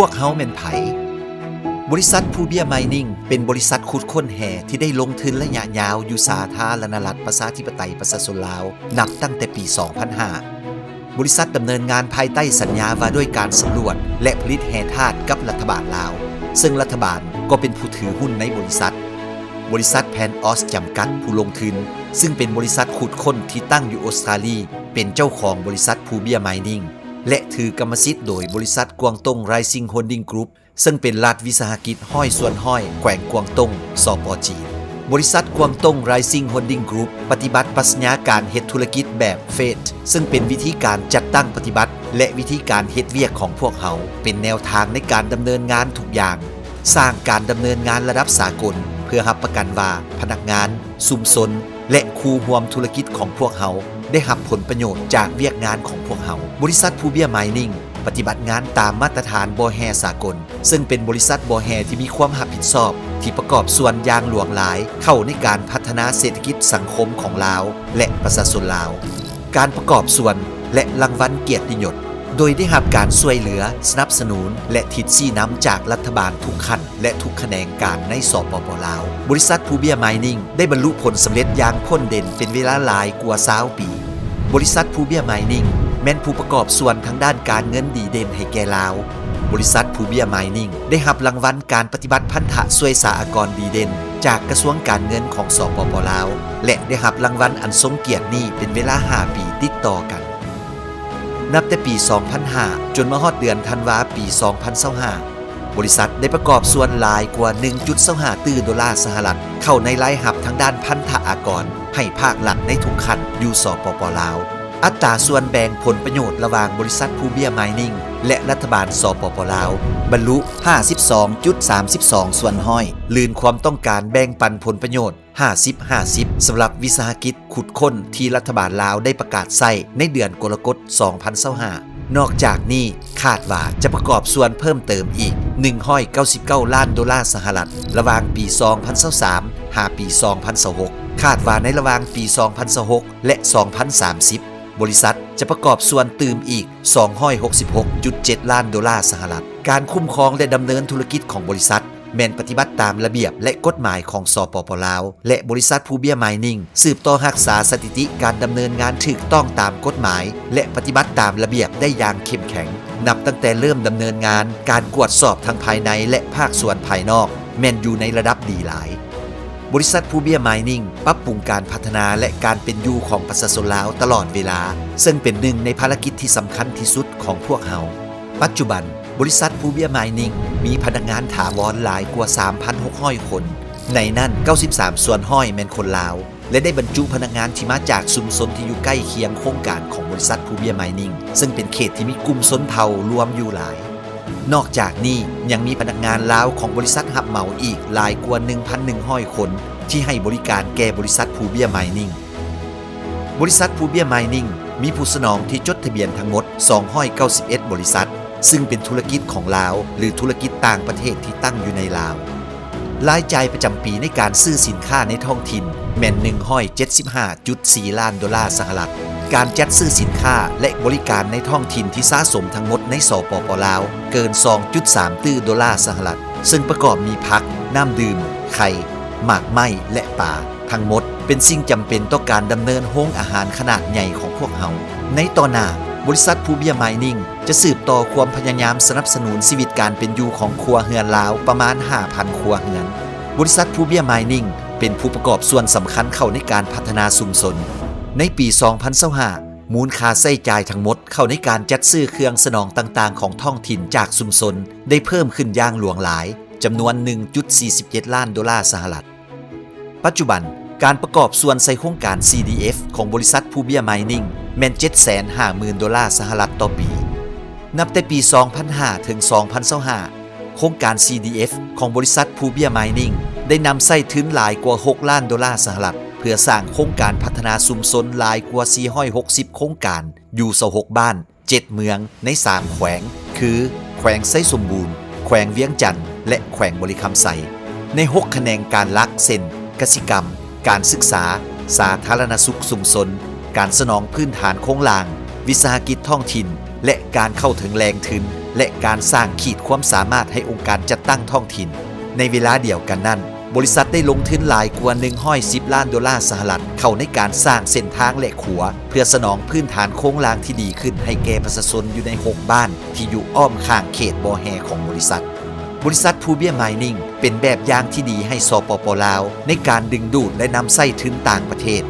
ພວກເຮົາແມ່ນໃຜ? ບໍລິສັດພູເບ້ຍມາຍນິງ ເປັນບໍລິສັດຂຸດຄົ້ນແຮ່ທີ່ໄດ້ລົງທຶນໄລຍະຍາວຢູ່ສາທາລະນະລັດ ປະຊາທິປະໄຕ ປະຊາຊົນລາວ ນັບຕັ້ງແຕ່ປີສອງພັນຫ້າ. ບໍລິສັດດຳເນີນງານພາຍໃຕ້ສັນຍາວ່າດ້ວຍການສຳຫຼວດ ແລະ ຜະລິດແຮ່ທາດກັບລັດຖະບານລາວ, ເຊິ່ງລັດຖະບານກໍເປັນຜູ້ຖືຫຸ້ນໃນບໍລິສັດ. ບໍລິສັດແພນອອສຈຳກັດ ຜູ້ລົງທຶນ, ເຊິ່ງເປັນບໍລິສັດຂຸດຄົ້ນທີ່ຕັ້ງຢູ່ອົດສະຕາລີ, ເປັນເຈົ້າຂອງບໍລິສັດພູເບ້ຍມາຍນິງ ແລະ ຖືກຳມະສິດໂດຍບໍລິສັດກວາງຕົງໄຣຊິງໂຮລດິງກຣຸບ ເຊິ່ງເປັນລັດວິສາຫະກິດຮ້ອຍສ່ວນຮ້ອຍແຂວງກວາງຕົງ ສປ ຈີນ. ບໍລິສັດກວາງຕົງໄຣຊິງໂຮລດິງກຣຸບ ປະຕິບັດປັດຊະຍາການເຮັດທຸລະກິດແບບເຟດ ເຊິ່ງເປັນວິທີການຈັດຕັ້ງປະຕິບັດ ແລະ ວິທີການເຮັດວຽກຂອງພວກເຮົາ ເປັນແນວທາງໃນການດຳເນີນງານທຸກຢ່າງ, ສ້າງການດຳເນີນງານລະດັບສາກົນ ເພື່ອຮັບປະກັນວ່າພະນັກງານ, ຊຸມຊົນ ແລະ ຄູ່ຮ່ວມທຸລະກິດຂອງພວກເຮົາ ໄດ້ຮັບຜົນປະໂຫຍດຈາກວຽກງານຂອງພວກເຮົາ. ບໍລິສັດພູເບ້ຍມາຍນິງ ປະຕິບັດງານຕາມມາດຕະຖານບໍ່ແຮ່ສາກົນ, ເຊິ່ງເປັນບໍລິສັດບໍ່ແຮ່ທີ່ມີຄວາມຮັບຜິດຊອບ ທີ່ປະກອບສ່ວນຢ່າງຫຼວງຫຼາຍເຂົ້າໃນການພັດທະນາເສດຖະກິດສັງຄົມຂອງລາວ ແລະ ປະຊາຊົນລາວ. ການປະກອບສ່ວນ ແລະ ລາງວັນກຽດຕິຍົດ ໂດຍໄດ້ຮັບການຊ່ວຍເຫຼືອ, ສະໜັບສະໜູນ ແລະ ທິດຊີ້ນຳຈາກລັດຖະບານທຸກຂັ້ນ ແລະ ທຸກຂະແໜງການໃນ ສປປ ລາວ. ບໍລິສັດພູເບ້ຍມາຍນິງ ໄດ້ບັນລຸຜົນສຳເລັດຢ່າງພົ້ນເດັ່ນເປັນເວລາຫຼາຍກວ່າຊາວປີ. ບໍລິສັດພູເບ້ຍມາຍນິງ ແມ່ນຜູ້ປະກອບສ່ວນທາງດ້ານການເງິນດີເດັ່ນໃຫ້ແກ່ລາວ. ບໍລິສັດພູເບ້ຍມາຍນິງ ໄດ້ຮັບລາງວັນການປະຕິບັດພັນທະຊ່ວຍສາອາກອນດີເດັ່ນຈາກກະຊວງການເງິນຂອງ ສປປ ລາວ ແລະ ໄດ້ຮັບລາງວັນອັນຊົງກຽດນີ້ເປັນເວລາຫ້າປີຕິດຕໍ່ກັນ. ນັບແຕ່ປີສອງພັນຫ້າ ຈົນມາຮອດເດືອນທັນວາປີສອງພັນຊາວຫ້າ ບໍລິສັດໄດ້ປະກອບສ່ວນຫຼາຍກວ່າໜຶ່ງຈຸດຊາວຫ້າຕື້ໂດລາສະຫະລັດ ເຂົ້າໃນລາຍຮັບທາງດ້ານພັນທະອາກອນໃຫ້ພາກລັດໃນທຸກຂັ້ນຢູ່ ສປປ ລາວ. ອັດຕາສ່ວນແບ່ງຜົນປະໂຫຍດລະຫວ່າງບໍລິສັດພູເບ້ຍມາຍນິງ ແລະ ລັດຖະບານ ສປປ ລາວ ບັນລຸຫ້າສິບສອງຈຸດສາມສິບສອງສ່ວນຮ້ອຍ ລື່ນຄວາມຕ້ອງການແບ່ງປັນຜົນປະໂຫຍດ ຫ້າສິບ ຫ້າສິບ ສຳລັບວິສາຫະກິດຂຸດຄົ້ນທີ່ລັດຖະບານລາວໄດ້ປະກາດໃຊ້ໃນເດືອນກໍລະກົດ ສອງພັນຊາວຫ້າ. ນອກຈາກນີ້ ຄາດວ່າຈະປະກອບສ່ວນເພີ່ມເຕີມອີກໜຶ່ງຮ້ອຍເກົ້າສິບເກົ້າລ້ານໂດລາສະຫະລັດ ລະຫວ່າງປີສອງພັນຊາວສາມ ຫາປີສອງພັນຊາວຫົກ. ຄາດວ່າໃນລະຫວ່າງປີສອງພັນຊາວຫົກ ແລະ ສອງພັນສາມສິບ ບໍລິສັດຈະປະກອບສ່ວນຕື່ມອີກສອງຮ້ອຍຫົກສິບຫົກຈຸດເຈັດລ້ານໂດລາສະຫະລັດ. ການຄຸ້ມຄອງ ແລະ ດຳເນີນທຸລະກິດຂອງບໍລິສັດ ແມ່ນປະຕິບັດຕາມລະບຽບ ແລະ ກົດໝາຍຂອງ ສປປ ລາວ ແລະ ບໍລິສັດພູເບ້ຍມາຍນິງ ສືບຕໍ່ຮັກສາສະຖິຕິການດຳເນີນງານຖືກຕ້ອງຕາມກົດໝາຍ ແລະ ປະຕິບັດຕາມລະບຽບໄດ້ຢ່າງເຂັ້ມແຂງ. ນັບຕັ້ງແຕ່ເລີ່ມດຳເນີນງານ, ການກວດສອບທັງພາຍໃນ ແລະ ພາກສ່ວນພາຍນອກ ແມ່ນຢູ່ໃນລະດັບດີຫຼາຍ. ບໍລິສັດພູເບ້ຍມາຍນິງ ປັບປຸງການພັດທະນາ ແລະ ການເປັນຢູ່ຂອງປະຊາຊົນລາວຕະຫຼອດເວລາ, ເຊິ່ງເປັນໜຶ່ງໃນພາລະກິດທີ່ສຳຄັນທີ່ສຸດຂອງພວກເຮົາ. ປັດຈຸບັນ, ບໍລິສັດພູເບ້ຍມາຍນິງ ມີພະນັກງານຖາວອນຫຼາຍກວ່າສາມພັນຫົກຮ້ອຍຄົນ, ໃນນັ້ນ ເກົ້າສິບສາມສ່ວນຮ້ອຍແມ່ນຄົນລາວ ແລະ ໄດ້ບັນຈຸພະນັກງານທີ່ມາຈາກຊຸມຊົນທີ່ຢູ່ໃກ້ຄຽງໂຄງການຂອງບໍລິສັດພູເບ້ຍມາຍນິງ, ເຊິ່ງເປັນເຂດທີ່ມີກຸ່ມຊົນເຜົ່າລວມຢູ່ຫຼາຍ. ນອກຈາກນີ້ ຍັງມີພະນັກງານລາວຂອງບໍລິສັດຮັບເໝົາອີກຫຼາຍກວ່າໜຶ່ງພັນໜຶ່ງຮ້ອຍຄົນ ທີ່ໃຫ້ບໍລິການແກ່ບໍລິສັດພູເບ້ຍມາຍນິງ. ບໍລິສັດພູເບ້ຍມາຍນິງ ມີຜູ້ສະໜອງທີ່ຈົດທະບຽນທັງໝົດສອງຮ້ອຍເກົ້າສິບເອັດບໍລິສັດ, ຊຶ່ງເປັນທຸລະກິດຂອງລາວ ຫຼື ທຸລະກິດຕ່າງປະເທດທີ່ຕັ້ງຢູ່ໃນລາວ. ລາຍຈ່າຍປະຈຳປີໃນການຊື້ສິນຄ້າໃນທ້ອງຖິ່ນແມ່ນໜຶ່ງຮ້ອຍເຈັດສິບຫ້າຈຸດສີ່ລ້ານໂດລາສະຫະລັດ. ການຈັດຊື້ສິນຄ້າ ແລະ ບໍລິການໃນທ້ອງຖິ່ນທີ່ສະສົມທັງໝົດໃນ ສປປ ລາວ ເກີນສອງຈຸດສາມຕື້ໂດລາສະຫະລັດ, ເຊິ່ງປະກອບມີຜັກ, ນ້ຳດື່ມ, ໄຂ່, ໝາກໄມ້ ແລະ ປາ. ທັງໝົດເປັນສິ່ງຈຳເປັນຕໍ່ການດຳເນີນໂຮງອາຫານຂະໜາດໃຫຍ່ຂອງພວກເຮົາ. ໃນຕໍ່ໜ້າ, ບໍລິສັດພູເບ້ຍມາຍນິງ ຈະສືບຕໍ່ຄວາມພະຍາຍາມສະໜັບສະໜູນຊີວິດການເປັນຢູ່ຂອງຄົວເຮືອນລາວປະມານຫ້າພັນຄົວເຮືອນ. ບໍລິສັດພູເບ້ຍມາຍນິງ ເປັນຜູ້ປະກອບສ່ວນສຳຄັນເຂົ້າໃນການພັດທະນາຊຸມຊົນ. ໃນປີສອງພັນຊາວຫ້າ ມູນຄ່າໃຊ້ຈ່າຍທັງໝົດເຂົ້າໃນການຈັດຊື້ເຄື່ອງສະໜອງຕ່າງໆຂອງທ້ອງຖິ່ນຈາກຊຸມຊົນ ໄດ້ເພີ່ມຂຶ້ນຢ່າງຫຼວງຫຼາຍ, ຈຳນວນໜຶ່ງຈຸດສີ່ສິບເຈັດລ້ານໂດລາສະຫະລັດ. ປັດຈຸບັນ, ການປະກອບສ່ວນໃສ່ໂຄງການ ຊີດີເອັຟ ຂອງບໍລິສັດພູເບ້ຍມາຍນິງ ແມ່ນເຈັດແສນຫ້າໝື່ນໂດລາສະຫະລັດຕໍ່ປີ. ນັບແຕ່ປີສອງພັນຫ້າ ເຖິງ ສອງພັນຊາວຫ້າ ໂຄງການ ຊີດີເອັຟ ຂອງບໍລິສັດພູເບ້ຍມາຍນິງ ໄດ້ນຳໃຊ້ທຶນຫຼາຍກວ່າຫົກລ້ານໂດລາສະຫະລັດ ເພື່ອສ້າງໂຄງການພັດທະນາຊຸມຊົນຫຼາຍກວ່າສີ່ຮ້ອຍຫົກສິບໂຄງການ ຢູ່ຊາວຫົກບ້ານ ເຈັດເມືອງໃນສາມແຂວງ ຄື ແຂວງໄຊສົມບູນ, ແຂວງວຽງຈັນ ແລະ ແຂວງບໍລິຄຳໄຊ ໃນຫົກຂະແໜງການຫຼັກ ເຊັ່ນ ກະສິກຳ, ການສຶກສາ, ສາທາລະນະສຸກຊຸມຊົນ, ການສະໜອງພື້ນຖານໂຄງລ່າງ, ວິສາຫະກິດທ້ອງຖິ່ນ ແລະ ການເຂົ້າເຖິງແຫຼ່ງທຶນ ແລະ ການສ້າງຂີດຄວາມສາມາດໃຫ້ອົງການຈັດຕັ້ງທ້ອງຖິ່ນ. ໃນເວລາດຽວກັນນັ້ນ, ບໍລິສັດໄດ້ລົງທຶນຫຼາຍກວ່າໜຶ່ງຮ້ອຍສິບລ້ານໂດລາສະຫະລັດເຂົ້າໃນການສ້າງເສັ້ນທາງ ແລະ ຂົວ ເພື່ອສະໜອງພື້ນຖານໂຄງລ່າງທີ່ດີຂຶ້ນໃຫ້ແກ່ປະຊາຊົນຢູ່ໃນຫົກບ້ານທີ່ຢູ່ອ້ອມຂ້າງເຂດບໍ່ແຮ່ຂອງບໍລິສັດ. ບໍລິສັດພູເບຍມາຍນິງເປັນແບບຢ່າງທີ່ດີໃຫ້ ສປປ ລາວ ໃນການດຶງດູດ ແລະ ນຳໃຊ້ທຶນຕ່າງປະເທດ.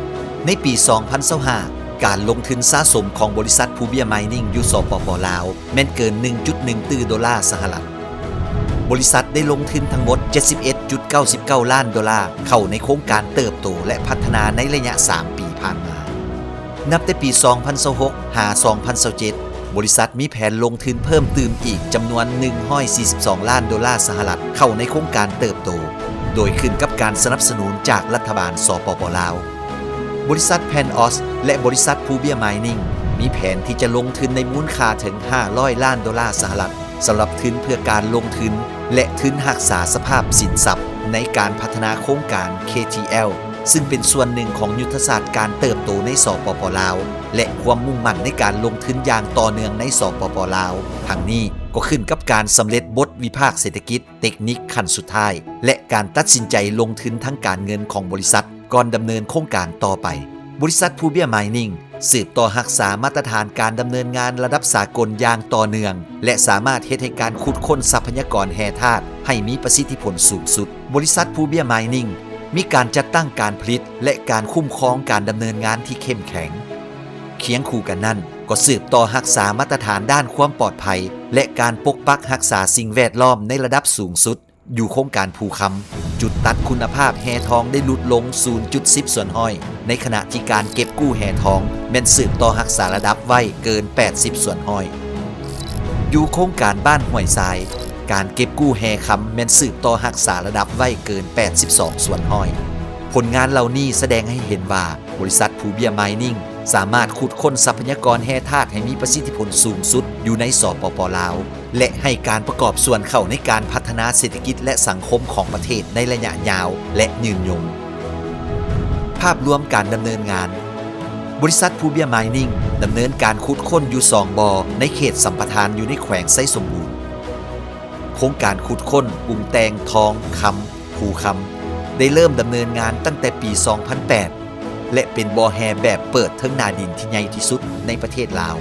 ໃນປີສອງພັນຊາວຫ້າ ການລົງທຶນສະສົມຂອງບໍລິສັດພູເບຍມາຍນິງຢູ່ ສປປ ລາວ ແມ່ນເກີນໜຶ່ງຈຸດໜຶ່ງຕື້ໂດລາສະຫະລັດ. ບໍລິສັດໄດ້ລົງທຶນທັງໝົດເຈັດສິບເອັດຈຸດເກົ້າສິບເກົ້າລ້ານໂດລາເຂົ້າໃນໂຄງການເຕີບໂຕ ແລະ ພັດທະນາໃນໄລຍະສາມປີຜ່ານມາ. ນັບແຕ່ປີສອງພັນຊາວຫົກ ຫາ ສອງພັນຊາວເຈັດ ບໍລິສັດມີແຜນລົງທຶນເພີ່ມຕື່ມອີກຈຳນວນໜຶ່ງຮ້ອຍສີ່ສິບສອງລ້ານໂດລາສະຫະລັດເຂົ້າໃນໂຄງການເຕີບໂຕ, ໂດຍຂຶ້ນກັບການສະໜັບສະໜູນຈາກລັດຖະບານ ສປປ ລາວ. ບໍລິສັດ Pan Oz ແລະ ບໍລິສັດ Pubia Mining ມີແຜນທີ່ຈະລົງທຶນໃນມູນຄ່າເຖິງຫ້າຮ້ອຍລ້ານໂດລາສະຫະລັດ ສຳລັບທຶນເພື່ອການລົງທຶນ ແລະ ທຶນຮັກສາສະພາບສິນຊັບໃນການພັດທະນາໂຄງການ KTL ຊຶ່ງເປັນສ່ວນໜຶ່ງຂອງຍຸດທະສາດການເຕີບໂຕໃນ ສປປ ລາວ ແລະ ຄວາມມຸ່ງໝັ້ນໃນການລົງທຶນຢ່າງຕໍ່ເນື່ອງໃນ ສປປ ລາວ. ທັງນີ້ກໍຂຶ້ນກັບການສຳເລັດບົດວິພາກເສດຖະກິດ ເຕັກນິກຂັ້ນສຸດທ້າຍ ແລະ ການຕັດສິນໃຈລົງທຶນທາງການເງິນຂອງບໍລິສັດ ກ່ອນດຳເນີນໂຄງການຕໍ່ໄປ. ບໍລິສັດ Pubia Mining ສືບຕໍ່ຮັກສາມາດຕະຖານການດຳເນີນງານລະດັບສາກົນຢ່າງຕໍ່ເນື່ອງ ແລະ ສາມາດເຮັດໃຫ້ການຂຸດຄົ້ນຊັບພະຍາກອນແຮ່ທາດໃຫ້ມີປະສິດທິຜົນສູງສຸດ. ບໍລິສັດ Pubia Mining ມີການຈັດຕັ້ງການຜະລິດ ແລະ ການຄຸ້ມຄອງການດຳເນີນງານທີ່ເຂັ້ມແຂງ. ຄຽງຄູ່ກັນນັ້ນ, ກໍສືບຕໍ່ຮັກສາມາດຕະຖານດ້ານຄວາມປອດໄພ ແລະ ການປົກປັກຮັກສາສິ່ງແວດລ້ອມໃນລະດັບສູງສຸດ. ຢູ່ໂຄງການພູຄຳ, ຈຸດຕັດຄຸນນະພາບແຮ່ທອງໄດ້ຫຼຸດລົງສູນຈຸດສິບສ່ວນຮ້ອຍ, ໃນຂະນະທີ່ການເກັບກູ້ແຮ່ທອງແມ່ນສືບຕໍ່ຮັກສາລະດັບໄວ້ເກີນແປດສິບສ່ວນຮ້ອຍ. ຢູ່ໂຄງການບ້ານຫ້ວຍຊາຍ, ການເກັບກູ້ແຮ່ຄຳແມ່ນສືບຕໍ່ຮັກສາລະດັບໄວ້ເກີນແປດສິບສອງສ່ວນຮ້ອຍ. ຜົນງານເຫຼົ່ານີ້ສະແດງໃຫ້ເຫັນວ່າ ບໍລິສັດ Pubia Mining ສາມາດຂຸດຄົ້ນຊັບພະຍາກອນແຮ່ທາດໃຫ້ມີປະສິດທິຜົນສູງສຸດຢູ່ໃນ ສປປ ລາວ ແລະ ໃຫ້ການປະກອບສ່ວນເຂົ້າໃນການພັດທະນາເສດຖະກິດ ແລະ ສັງຄົມຂອງປະເທດໃນໄລຍະຍາວ ແລະ ຍືນຍົງ. ພາບລວມການດຳເນີນງານ, ບໍລິສັດ Pubia Mining ດຳເນີນການຂຸດຄົ້ນຢູ່ສອງບໍ່ໃນເຂດສຳປະທານຢູ່ໃນແຂວງໄຊສົມບູນ. ໂຄງການຂຸດຄົ້ນ, ປຸງແຕ່ງທອງ, ຄຳ, ພູຄຳ ໄດ້ເລີ່ມດຳເນີນງານຕັ້ງແຕ່ປີສອງພັນແປດ ແລະ ເປັນບໍ່ແຮ່ແບບເປີດເທິງໜ້າດິນທີ່ໃຫຍ່ທີ່ສຸດໃນປະເທດລາວ.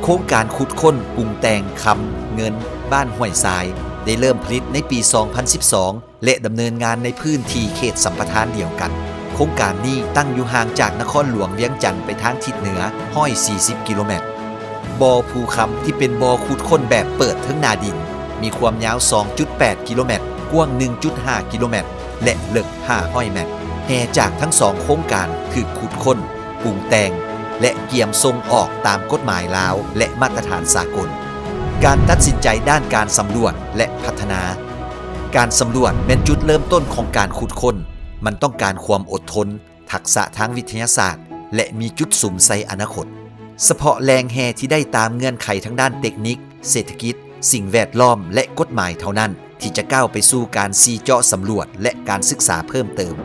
ໂຄງການຂຸດຄົ້ນ, ປຸງແຕ່ງຄຳ, ເງິນ ບ້ານຫ້ວຍຊາຍ ໄດ້ເລີ່ມຜະລິດໃນປີສອງພັນສິບສອງ ແລະ ດຳເນີນງານໃນພື້ນທີ່ເຂດສຳປະທານດຽວກັນ. ໂຄງການນີ້ຕັ້ງຢູ່ຫ່າງຈາກນະຄອນຫຼວງວຽງຈັນໄປທາງທິດເໜືອຮ້ອຍສີ່ສິບກິໂລແມັດ. ບໍ່ພູຄຳ ທີ່ເປັນບໍ່ຂຸດຄົ້ນແບບເປີດເທິງໜ້າດິນ ມີຄວາມຍາວສອງຈຸດແປດກິໂລແມັດ, ກວ້າງໜຶ່ງຈຸດຫ້າກິໂລແມັດ ແລະ ເລິກຫ້າຮ້ອຍແມັດ. ແຮ່ຈາກທັງສອງໂຄງການຖືກຂຸດຄົ້ນ, ປຸງແຕ່ງ ແລະ ກຽມສົ່ງອອກຕາມກົດໝາຍລາວ ແລະ ມາດຕະຖານສາກົນ. ການຕັດສິນໃຈດ້ານການສຳຫຼວດ ແລະ ພັດທະນາ. ການສຳຫຼວດແມ່ນຈຸດເລີ່ມຕົ້ນຂອງການຂຸດຄົ້ນ. ມັນຕ້ອງການຄວາມອົດທົນ, ທັກສະທາງວິທະຍາສາດ ແລະ ມີຈຸດສຸມໃສ່ອະນາຄົດ. ສະເພາະແຫຼ່ງແຮ່ທີ່ໄດ້ຕາມເງື່ອນໄຂທາງດ້ານເຕັກນິກ, ເສດຖະກິດ, ສິ່ງແວດລ້ອມ ແລະ ກົດໝາຍເທົ່ານັ້ນ ທີ່ຈະກ້າວໄປສູ່ການຊີ້ເຈາະສຳຫຼວດ ແລະ ການສຶກສາເພີ່ມເຕີມ.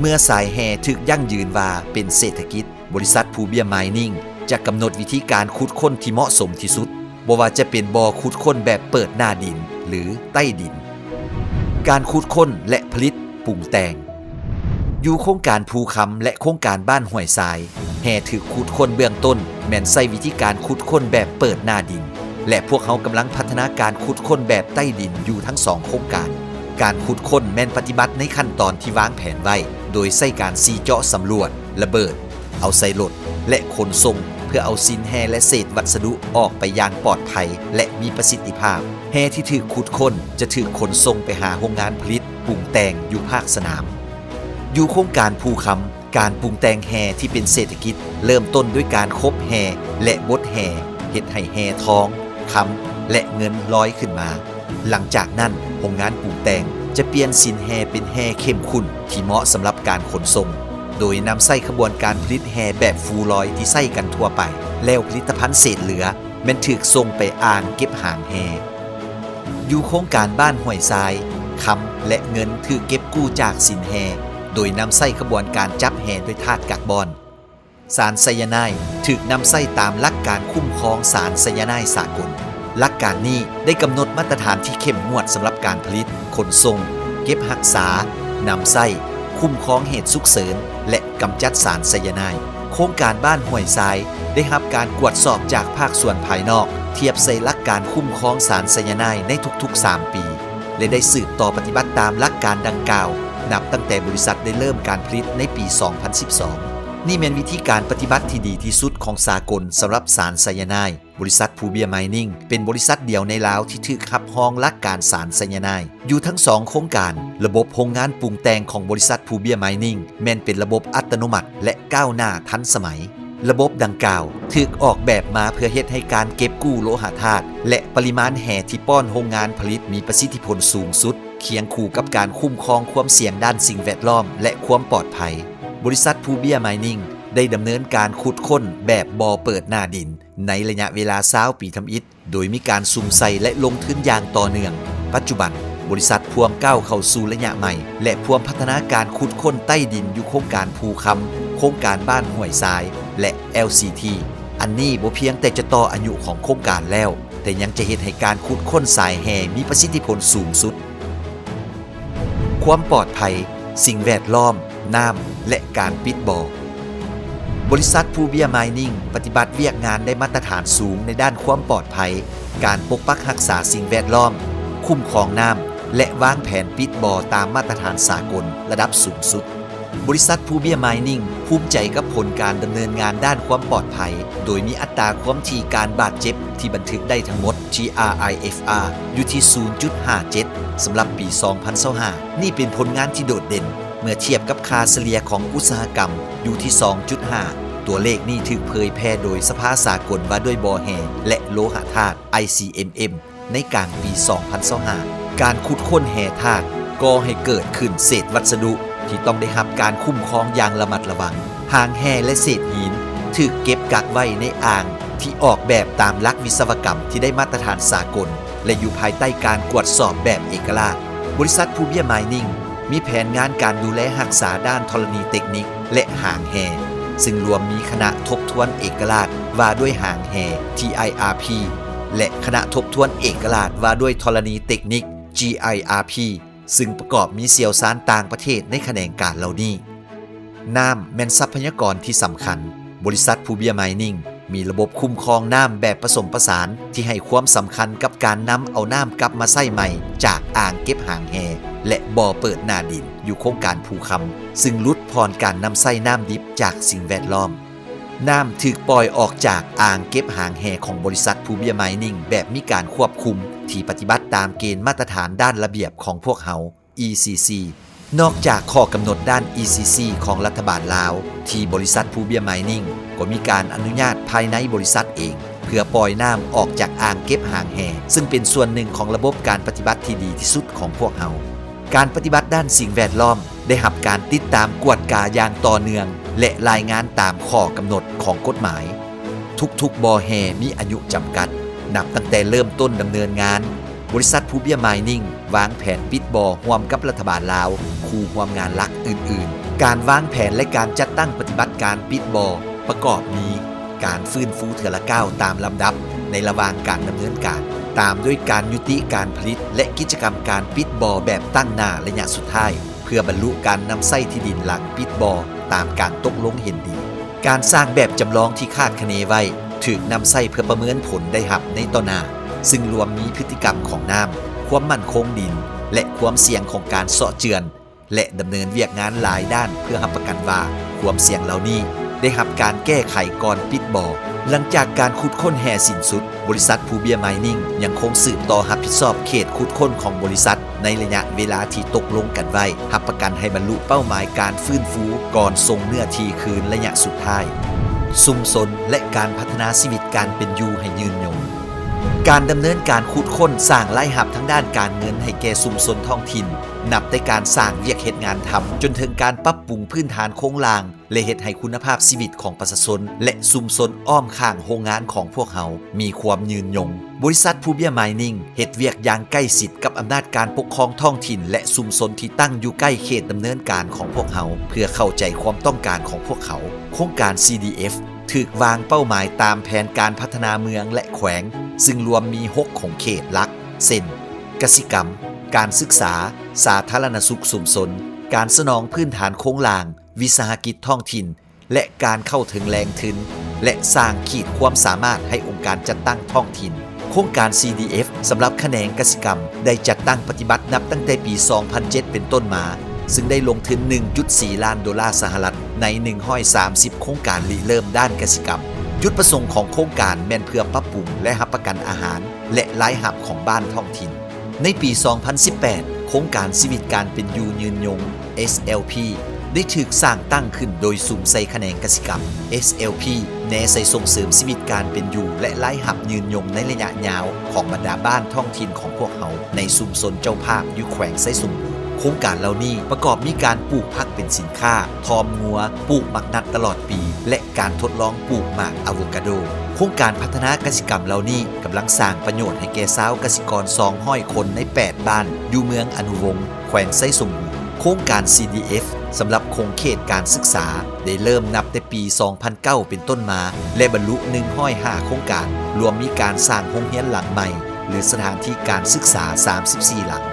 ເມື່ອສາຍແຮ່ຖືກຢັ້ງຢືນວ່າເປັນເສດຖະກິດ, ບໍລິສັດ Pubia Mining ຈະກຳນົດວິທີການຂຸດຄົ້ນທີ່ເໝາະສົມທີ່ສຸດ, ບໍ່ວ່າຈະເປັນບໍ່ຂຸດຄົ້ນແບບເປີດໜ້າດິນ ຫຼື ໃຕ້ດິນ. ການຂຸດຄົ້ນ ແລະ ຜະລິດ, ປຸງແຕ່ງ. ຢູ່ໂຄງການພູຄຳ ແລະ ໂຄງການບ້ານຫ້ວຍຊາຍ, ແຮ່ຖືກຂຸດຄົ້ນເບື້ອງຕົ້ນແມ່ນໃຊ້ວິທີການຂຸດຄົ້ນແບບເປີດໜ້າດິນ ແລະ ພວກເຮົາກຳລັງພັດທະນາການຂຸດຄົ້ນແບບໃຕ້ດິນຢູ່ທັງສອງໂຄງການ. ການຂຸດຄົ້ນແມ່ນປະຕິບັດໃນຂັ້ນຕອນທີ່ວາງແຜນໄວ້, ໂດຍໃຊ້ການຊີ້ເຈາະສຳຫຼວດ, ລະເບີດ, ເອົາໃສ່ລົດ ແລະ ຂົນສົ່ງ ເພື່ອເອົາສິນແຮ່ ແລະ ເສດວັດສະດຸອອກໄປຢ່າງປອດໄພ ແລະ ມີປະສິດທິພາບ. ແຮ່ທີ່ຖືກຂຸດຄົ້ນຈະຖືກຂົນສົ່ງໄປຫາໂຮງງານຜະລິດ, ປຸງແຕ່ງຢູ່ພາກສະໜາມ. ຢູ່ໂຄງການພູຄຳ, ການປຸງແຕ່ງແຮ່ທີ່ເປັນເສດຖະກິດເລີ່ມຕົ້ນດ້ວຍການຄົບແຮ່ ແລະ ບົດແຮ່, ເຮັດໃຫ້ແຮ່ທອງ, ຄຳ ແລະ ເງິນລອຍຂຶ້ນມາ. ຫຼັງຈາກນັ້ນ, ໂຮງງານປຸງແຕ່ງຈະປ່ຽນສິນແຮ່ເປັນແຮ່ເຂັ້ມຂຸ້ນທີ່ເໝາະສຳລັບການຂົນສົ່ງ, ໂດຍນຳໃຊ້ຂະບວນການຜະລິດແຮ່ແບບຟູລອຍທີ່ໃຊ້ກັນທົ່ວໄປ, ແລ້ວຜະລິດຕະພັນເສດເຫຼືອແມ່ນຖືກສົ່ງໄປອ່າງເກັບຫາງແຮ່. ຢູ່ໂຄງການບ້ານຫ້ວຍຊາຍ, ຄຳ ແລະ ເງິນຖືກເກັບກູ້ຈາກສິນແຮ່ ໂດຍນຳໃຊ້ຂະບວນການຈັບແຮ່ດ້ວຍທາດກາກບອນ. ສານໄຊຍາໄນດ໌ຖືກນຳໃຊ້ຕາມຫຼັກການຄຸ້ມຄອງສານໄຊຍາໄນດ໌ສາກົນ. ຫຼັກການນີ້ໄດ້ກຳນົດມາດຕະຖານທີ່ເຂັ້ມງວດສຳລັບການຜະລິດ, ຂົນສົ່ງ, ເກັບຮັກສາ, ນຳໃຊ້, ຄຸ້ມຄອງເຫດສຸກເສີນ ແລະ ກຳຈັດສານໄຊຍາໄນດ. ໂຄງການບ້ານຫ້ວຍຊາຍໄດ້ຮັບການກວດສອບຈາກພາກສ່ວນພາຍນອກ ທຽບໃສ່ຫຼັກການຄຸ້ມຄອງສານໄຊຍາໄນດໃນທຸກໆສາມປີ ແລະ ໄດ້ສືບຕໍ່ປະຕິບັດຕາມຫຼັກການດັ່ງກ່າວ ນັບຕັ້ງແຕ່ບໍລິສັດໄດ້ເລີ່ມການຜະລິດໃນປີສອງພັນສິບສອງ. ນີ້ແມ່ນວິທີການປະຕິບັດທີ່ດີທີ່ສຸດຂອງສາກົນສຳລັບສານໄຊຍາໄນດ. ບໍລິສັດພູເບຍມາຍນິງເປັນບໍລິສັດດຽວໃນລາວທີ່ຖືກຮັບຮອງຫຼັກການສານໄຊຍາໄນດ. ຢູ່ທັງສອງໂຄງການ, ລະບົບໂຮງງານປຸງແຕ່ງຂອງບໍລິສັດພູເບຍມາຍນິງແມ່ນເປັນລະບົບອັດຕະໂນມັດ ແລະ ກ້າວໜ້າທັນສະໄໝ. ລະບົບດັ່ງກ່າວຖືກອອກແບບມາເພື່ອເຮັດໃຫ້ການເກັບກູ້ໂລຫະທາດ ແລະ ປະລິມານແຮ່ທີ່ປ້ອນໂຮງງານຜະລິດມີປະສິດທິຜົນສູງສຸດ, ຄຽງຄູ່ກັບການຄຸ້ມຄອງຄວາມສ່ຽງດ້ານສິ່ງແວດລ້ອມ ແລະ ຄວາມປອດໄພ. ບໍລິສັດພູເບຍມາຍນິງໄດ້ດຳເນີນການຂຸດຄົ້ນແບບບໍ່ເປີດໜ້າດິນ ໃນໄລຍະເວລາຊາວປີທຳອິດ, ໂດຍມີການສຸມໃສ່ ແລະ ລົງທຶນຢ່າງຕໍ່ເນື່ອງ. ປັດຈຸບັນ, ບໍລິສັດພວມກ້າວເຂົ້າສູ່ໄລຍະໃໝ່ ແລະ ພວມພັດທະນາການຂຸດຄົ້ນໃຕ້ດິນຢູ່ໂຄງການພູຄຳ, ໂຄງການບ້ານຫ້ວຍຊາຍ ແລະ ແອລຊີທີ. ອັນນີ້ບໍ່ພຽງແຕ່ຈະຕໍ່ອາຍຸຂອງໂຄງການແລ້ວ, ແຕ່ຍັງຈະເຮັດໃຫ້ການຂຸດຄົ້ນສາຍແຮ່ມີປະສິດທິຜົນສູງສຸດ. ຄວາມປອດໄພ, ສິ່ງແວດລ້ອມ, ນ້ຳ ແລະ ການປິດບໍ່. ບໍລິສັດພູເບຍມາຍນິງປະຕິບັດວຽກງານໄດ້ມາດຕະຖານສູງໃນດ້ານຄວາມປອດໄພ, ການປົກປັກຮັກສາສິ່ງແວດລ້ອມ, ຄຸ້ມຄອງນ້ຳ ແລະ ວາງແຜນປິດບໍ່ຕາມມາດຕະຖານສາກົນລະດັບສູງສຸດ. ບໍລິສັດພູເບຍມາຍນິງພູມໃຈກັບຜົນການດຳເນີນງານດ້ານຄວາມປອດໄພ, ໂດຍມີອັດຕາຄວາມຖີ່ການບາດເຈັບທີ່ບັນທຶກໄດ້ທັງໝົດ ທີ ອາ ໄອ ເອັຟ ອາ ຢູ່ທີ່ສູນຈຸດຫ້າເຈັດ ສຳລັບປີສອງພັນຊາວຫ້າ. ນີ້ເປັນຜົນງານທີ່ໂດດເດັ່ນເມື່ອທຽບກັບຄ່າສະເລ່ຍຂອງອຸດສາຫະກຳຢູ່ທີ່ສອງຈຸດຫ້າ. ຕົວເລກນີ້ຖືກເຜີຍແຜ່ໂດຍສະພາສາກົນວ່າດ້ວຍບໍ່ແຮ່ ແລະ ໂລຫະທາດ ໄອ ຊີ ເອັມ ເອັມ ໃນກາງປີສອງພັນຊາວຫ້າ. ການຂຸດຄົ້ນແຮ່ທາດກໍ່ໃຫ້ເກີດຂຶ້ນເສດວັດສະດຸທີ່ຕ້ອງໄດ້ຮັບການຄຸ້ມຄອງຢ່າງລະມັດລະວັງ. ຫາງແຮ່ ແລະ ເສດຫີນຖືກເກັບກັກໄວ້ໃນອ່າງທີ່ອອກແບບຕາມຫຼັກວິສະວະກຳທີ່ໄດ້ມາດຕະຖານສາກົນ ແລະ ຢູ່ພາຍໃຕ້ການກວດສອບແບບເອກະລາດ. ບໍລິສັດພູເບຍມາຍນິງມີແຜນງານການດູແລຮັກສາດ້ານທໍລະນີເຕັກນິກ ແລະ ຫາງແຮ່, ຊຶ່ງລວມມີຄະນະທົບທວນເອກະລາດວ່າດ້ວຍຫາງແຮ່ ທີ ໄອ ອາ ພີ ແລະ ຄະນະທົບທວນເອກະລາດວ່າດ້ວຍທໍລະນີເຕັກນິກ ຈີ ໄອ ອາ ພີ ຊຶ່ງປະກອບມີຊ່ຽວຊານຕ່າງປະເທດໃນຂະແໜງການເຫຼົ່ານີ້. ນ້ຳແມ່ນຊັບພະຍາກອນທີ່ສຳຄັນ. ບໍລິສັດພູເບຍມາຍນິງມີລະບົບຄຸ້ມຄອງນ້ຳແບບປະສົມປະສານ ທີ່ໃຫ້ຄວາມສຳຄັນກັບການນຳເອົານ້ຳກັບມາໃຊ້ໃໝ່ຈາກອ່າງເກັບຫາງແຮ່ ແລະ ບໍ່ເປີດໜ້າດິນຢູ່ໂຄງການພູຄຳ, ຊຶ່ງຫຼຸດຜ່ອນການນຳໃຊ້ນ້ຳດິບຈາກສິ່ງແວດລ້ອມ. ນ້ຳຖືກປ່ອຍອອກຈາກອ່າງເກັບຫາງແຮ່ຂອງບໍລິສັດພູເບຍມາຍນິງແບບມີການຄວບຄຸມ ທີ່ປະຕິບັດຕາມເກນມາດຕະຖານດ້ານລະບຽບຂອງພວກເຮົາ ອີ ຊີ ຊີ. ນອກຈາກຂໍ້ກຳນົດດ້ານ ອີ ຊີ ຊີ ຂອງລັດຖະບານລາວ ທີ່ບໍລິສັດພູເບຍມາຍນິງກໍມີການອະນຸຍາດພາຍໃນບໍລິສັດເອງ ເພື່ອປ່ອຍນ້ຳອອກຈາກອ່າງເກັບຫາງແຮ່, ຊຶ່ງເປັນສ່ວນໜຶ່ງຂອງລະບົບການປະຕິບັດທີ່ດີທີ່ສຸດຂອງພວກເຮົາ. ການປະຕິບັດດ້ານສິ່ງແວດລ້ອມໄດ້ຮັບການຕິດຕາມກວດກາຢ່າງຕໍ່ເນື່ອງ ແລະ ລາຍງານຕາມຂໍ້ກຳນົດຂອງກົດໝາຍ. ທຸກໆບໍ່ແຮ່ມີອາຍຸຈຳກັດ. ນັບຕັ້ງແຕ່ເລີ່ມຕົ້ນດຳເນີນງານ, ບໍລິສັດພູເບຍມາຍນິງວາງແຜນປິດບໍ່ຮ່ວມກັບລັດຖະບານລາວ, ຄູ່ຮ່ວມງານຫຼັກອື່ນໆ. ການວາງແຜນ ແລະ ການຈັດຕັ້ງປະຕິບັດການປິດບໍ່ປະກອບມີ ການຟື້ນຟູເທື່ອລະກ້າວຕາມລຳດັບໃນລະຫວ່າງການດຳເນີນການ, ຕາມດ້ວຍການຍຸຕິການຜະລິດ ແລະ ກິດຈະກຳການປິດບໍ່ແບບຕັ້ງໜ້າໄລຍະສຸດທ້າຍ ເພື່ອບັນລຸການນຳໃຊ້ທີ່ດິນຫຼັງປິດບໍ່ຕາມການຕົກລົງເຫັນດີ. ການສ້າງແບບຈຳລອງທີ່ຄາດຄະເນໄວ້ ຖືກນຳໃຊ້ເພື່ອປະເມີນຜົນໄດ້ຮັບໃນຕໍ່ໜ້າ, ຊຶ່ງລວມມີພຶດຕິກຳຂອງນ້ຳ, ຄວາມໝັ້ນຄົງດິນ ແລະ ຄວາມສ່ຽງຂອງການເຊາະເຈື່ອນ ແລະ ດຳເນີນວຽກງານຫຼາຍດ້ານເພື່ອຮັບປະກັນວ່າຄວາມສ່ຽງເຫຼົ່ານີ້ໄດ້ຮັບການແກ້ໄຂກ່ອນປິດບໍ່. ຫຼັງຈາກການຂຸດຄົ້ນແຮ່ສິ້ນສຸດ, ບໍລິສັດພູເບຍມາຍນິງຍັງຄົງສືບຕໍ່ຮັບຜິດຊອບເຂດຂຸດຄົ້ນຂອງບໍລິສັດໃນໄລຍະເວລາທີ່ຕົກລົງກັນໄວ້, ຮັບປະກັນໃຫ້ບັນລຸເປົ້າໝາຍການຟື້ນຟູກ່ອນສົ່ງເນື້ອທີ່ຄືນໄລຍະສຸດທ້າຍ. ຊຸມຊົນ ແລະ ການພັດທະນາຊີວິດການເປັນຢູ່ໃຫ້ຍືນຍົງ. ການດຳເນີນການຂຸດຄົ້ນສ້າງລາຍຮັບທາງດ້ານການເງິນໃຫ້ແກ່ຊຸມຊົນທ້ອງຖິ່ນ, ນັບແຕ່ການສ້າງວຽກເຮັດງານທຳ ຈົນເຖິງການປັບປຸງພື້ນຖານໂຄງລ່າງ ແລະ ເຮັດໃຫ້ຄຸນນະພາບຊີວິດຂອງປະຊາຊົນ ແລະ ຊຸມຊົນອ້ອມຂ້າງໂຮງງານຂອງພວກເຮົາມີຄວາມຍືນຍົງ. ບໍລິສັດພູເບຍມາຍນິງເຮັດວຽກຢ່າງໃກ້ຊິດກັບອຳນາດການປົກຄອງທ້ອງຖິ່ນ ແລະ ຊຸມຊົນທີ່ຕັ້ງຢູ່ໃກ້ເຂດດຳເນີນການຂອງພວກເຮົາ ເພື່ອເຂົ້າໃຈຄວາມຕ້ອງການຂອງພວກເຂົາ. ໂຄງການ ຊີ ດີ ເອັຟ ຖືກວາງເປົ້າໝາຍຕາມແຜນການພັດທະນາເມືອງ ແລະ ແຂວງ ຊຶ່ງລວມມີຫົກຂົງເຂດຫຼັກ ເຊັ່ນ ກະສິກຳ, ການສຶກສາ, ສາທາລະນະສຸກຊຸມຊົນ, ການສະໜອງພື້ນຖານໂຄງລ່າງ, ວິສາຫະກິດທ້ອງຖິ່ນ ແລະ ການເຂົ້າເຖິງແຫຼ່ງທຶນ ແລະ ສ້າງຂີດຄວາມສາມາດໃຫ້ອົງການຈັດຕັ້ງທ້ອງຖິ່ນ. ໂຄງການ ຊີດີເອັຟ ສຳລັບຂະແໜງກະສິກຳ ໄດ້ຈັດຕັ້ງປະຕິບັດນັບຕັ້ງແຕ່ປີສອງພັນເຈັດເປັນຕົ້ນມາ, ຊຶ່ງໄດ້ລົງທຶນໜຶ່ງຈຸດສີ່ລ້ານໂດລາສະຫະລັດ ໃນໜຶ່ງຮ້ອຍສາມສິບໂຄງການລິເລີ່ມດ້ານກະສິກຳ. ຈຸດປະສົງຂອງໂຄງການແມ່ນເພື່ອປັບປຸງ ແລະ ຮັບປະກັນອາຫານ ແລະ ລາຍຮັບຂອງບ້ານທ້ອງຖິ່ນ. ໃນປີສອງພັນສິບແປດ ໂຄງການຊີວິດການເປັນຢູ່ຍືນຍົງ ເອສແອລພີ ໄດ້ຖືກສ້າງຕັ້ງຂຶ້ນໂດຍສຸມໃສ່ຂະແໜງກະສິກຳ. ເອສແອລພີ ແນໃສ່ສົ່ງເສີມຊີວິດການເປັນຢູ່ ແລະ ລາຍຮັບຍືນຍົງໃນໄລຍະຍາວຂອງບັນດາບ້ານທ້ອງຖິ່ນຂອງພວກເຮົາໃນຊຸມຊົນເຈົ້າພາບຢູ່ແຂວງໄຊສົມບູນ. ໂຄງການເຫຼົ່ານີ້ປະກອບມີການປູກຜັກເປັນສິນຄ້າ, ທ້ອມງົວ, ປູກໝາກນັດຕະຫຼອດປີ ແລະ ການທົດລອງປູກໝາກອາໂວກາໂດ. ໂຄງການພັດທະນາກະສິກຳເຫຼົ່ານີ້ກຳລັງສ້າງປະໂຫຍດໃຫ້ແກ່ຊາວກະສິກອນສອງຮ້ອຍຄົນໃນແປດບ້ານ ຢູ່ເມືອງອະນຸວົງ ແຂວງໄຊສົມບູນ. ໂຄງການ ຊີດີເອັຟ ສຳລັບຂົງເຂດການສຶກສາ ໄດ້ເລີ່ມນັບແຕ່ປີສອງພັນເກົ້າເປັນຕົ້ນມາ ແລະ ບັນລຸໜຶ່ງຮ້ອຍຫ້າໂຄງການ, ລວມມີການສ້າງໂຮງຮຽນຫຼັງໃໝ່ ຫຼື ສະຖານທີ່ການສຶກສາສາມສິບສີ່ຫຼັງ.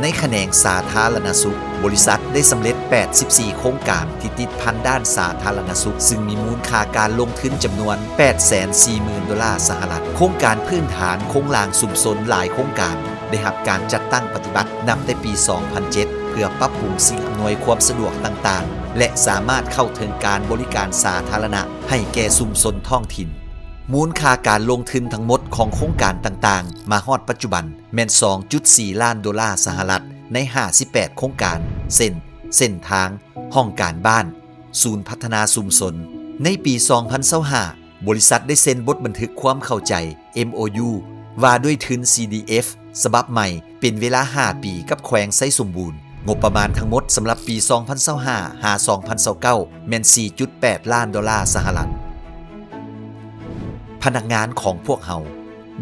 ໃນຂະແໜງສາທາລະນະສຸກ, ບໍລິສັດໄດ້ສຳເລັດແປດສິບສີ່ໂຄງການທີ່ຕິດພັນດ້ານສາທາລະນະສຸກ, ຊຶ່ງມີມູນຄ່າການລົງທຶນຈຳນວນແປດແສນສີ່ໝື່ນໂດລາສະຫະລັດ. ໂຄງການພື້ນຖານໂຄງລ່າງຊຸມຊົນຫຼາຍໂຄງການ ໄດ້ຮັບການຈັດຕັ້ງປະຕິບັດນັບແຕ່ປີສອງພັນເຈັດ ເພື່ອປັບປຸງສິ່ງອຳນວຍຄວາມສະດວກຕ່າງໆ ແລະ ສາມາດເຂົ້າເຖິງການບໍລິການສາທາລະນະໃຫ້ແກ່ຊຸມຊົນທ້ອງຖິ່ນ. ມູນຄ່າການລົງທຶນທັງໝົດຂອງໂຄງການຕ່າງໆ ມາຮອດປັດຈຸບັນແມ່ນສອງຈຸດສີ່ລ້ານໂດລາສະຫະລັດ ໃນຫ້າສິບແປດໂຄງການ ເຊັ່ນ ເສັ້ນທາງ, ຫ້ອງການບ້ານ, ສູນພັດທະນາຊຸມຊົນ. ໃນປີສອງພັນຊາວຫ້າ ບໍລິສັດໄດ້ເຊັນບົດບັນທຶກຄວາມເຂົ້າໃຈ ເອັມໂອຢູ ວ່າດ້ວຍທຶນ ຊີດີເອັຟ ສະບັບໃໝ່ ເປັນເວລາຫ້າປີກັບແຂວງໄຊສົມບູນ. ງົບປະມານທັງໝົດສຳລັບປີສອງພັນຊາວຫ້າ ຫາ ສອງພັນຊາວເກົ້າ ແມ່ນສີ່ຈຸດແປດລ້ານໂດລາສະຫະລັດ. ພະນັກງານຂອງພວກເຮົາ.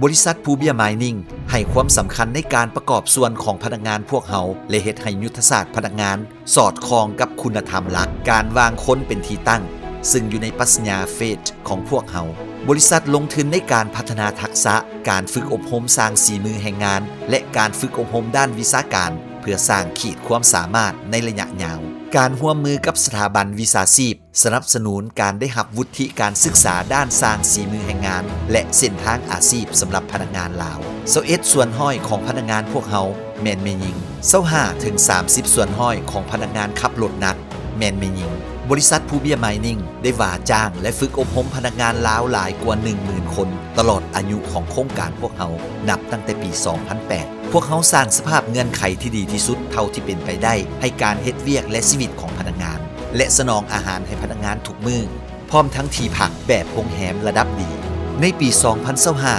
ບໍລິສັດພູເບ້ຍມາຍນິງ ໃຫ້ຄວາມສຳຄັນໃນການປະກອບສ່ວນຂອງພະນັກງານພວກເຮົາ ແລະ ເຮັດໃຫ້ຍຸດທະສາດພະນັກງານ ສອດຄ່ອງກັບຄຸນນະທຳຫຼັກການວາງຄົນເປັນທີ່ຕັ້ງ, ຊຶ່ງຢູ່ໃນປັດຊະຍາ ເຟດ ຂອງພວກເຮົາ. ບໍລິສັດລົງທຶນໃນການພັດທະນາທັກສະ, ການຝຶກອົບຮົມສ້າງສີມືແຮງງານ ແລະ ການຝຶກອົບຮົມດ້ານວິຊາການ ເພື່ອສ້າງຂີດຄວາມສາມາດໃນໄລຍະຍາວ. ການຮ່ວມມືກັບສະຖາບັນວິຊາຊີບ ສະໜັບສະໜູນການໄດ້ຮັບວຸດທິການສຶກສາດ້ານສ້າງສີມືແຮງງານ ແລະ ເສັ້ນທາງອາຊີບສຳລັບພະນັກງານລາວ. ຊາວເອັດສ່ວນຮ້ອຍຂອງພະນັກງານພວກເຮົາ ແມ່ນແມ່ຍິງ, ຊາວຫ້າເຖິງສາມສິບສ່ວນຮ້ອຍຂອງພະນັກງານຂັບລົດໜັກແມ່ນແມ່ຍິງ. ບໍລິສັດພູເບ້ຍມາຍນິງ ໄດ້ວ່າຈ້າງ ແລະ ຝຶກອົບຮົມພະນັກງານລາວຫຼາຍກວ່າໜຶ່ງໝື່ນຄົນ ຕະຫຼອດອາຍຸຂອງໂຄງການພວກເຮົາ ນັບຕັ້ງແຕ່ປີສອງພັນແປດ. ພວກເຮົາສ້າງສະພາບເງື່ອນໄຂທີ່ດີທີ່ສຸດເທົ່າທີ່ເປັນໄປໄດ້ ໃຫ້ການເຮັດວຽກ ແລະ ຊີວິດຂອງພະນັກງານ ແລະ ສະໜອງອາຫານໃຫ້ພະນັກງານທຸກມື້. ພ້ອມທັງທີ່ພັກແບບໂຮງແຮມລະດັບດີ. ໃນປີສອງພັນຊາວຫ້າ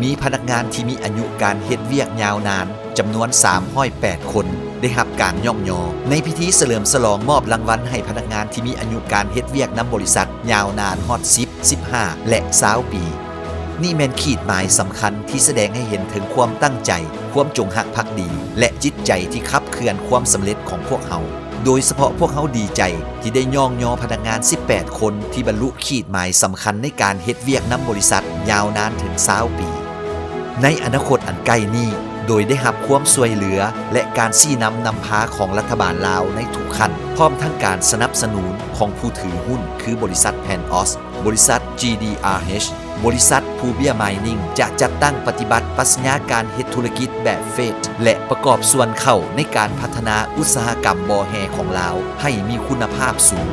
ມີພະນັກງານທີ່ມີອາຍຸການເຮັດວຽກຍາວນານຈຳນວນສາມຮ້ອຍແປດຄົນ ໄດ້ຮັບການຍ້ອງຍໍໃນພິທີສະເຫຼີມສະຫຼອງມອບລາງວັນໃຫ້ພະນັກງານທີ່ມີອາຍຸການເຮັດວຽກນຳບໍລິສັດຍາວນານຮອດສິບ ສິບຫ້າ ແລະ ຊາວປີ. ນີ້ແມ່ນຂີດໝາຍສຳຄັນທີ່ສະແດງໃຫ້ເຫັນເຖິງຄວາມຕັ້ງໃຈ, ຄວາມຈົງຮັກພັກດີ ແລະ ຈິດໃຈທີ່ຂັບເຄື່ອນຄວາມສຳເລັດຂອງພວກເຮົາ. ໂດຍສະເພາະພວກເຮົາດີໃຈທີ່ໄດ້ຍ້ອງຍໍພະນັກງານສິບແປດຄົນທີ່ບັນລຸຂີດໝາຍສຳຄັນໃນການເຮັດວຽກນຳບໍລິສັດຍາວນານເຖິງຊາວປີ. ໃນອະນາຄົດອັນໃກ້ນີ້, ໂດຍໄດ້ຮັບຄວາມຊ່ວຍເຫຼືອ ແລະ ການຊີ້ນຳນຳພາຂອງລັດຖະບານລາວໃນທຸກຂັ້ນ, ພ້ອມທັງການສະໜັບສະໜູນຂອງຜູ້ຖືຫຸ້ນຄືບໍລິສັດແພນອອສ, ບໍລິສັດ ຈີ ດີ ອາ ເອັດ ບໍລິສັດພູເບ້ຍມາຍນິງຈະຈັດຕັ້ງປະຕິບັດປັດຊະຍາການເຮັດທຸລະກິດແບບ ເຟດ ແລະ ປະກອບສ່ວນເຂົ້າໃນການພັດທະນາອຸດສາຫະກຳບໍ່ແຮ່ຂອງລາວໃຫ້ມີຄຸນນະພາບສູງ.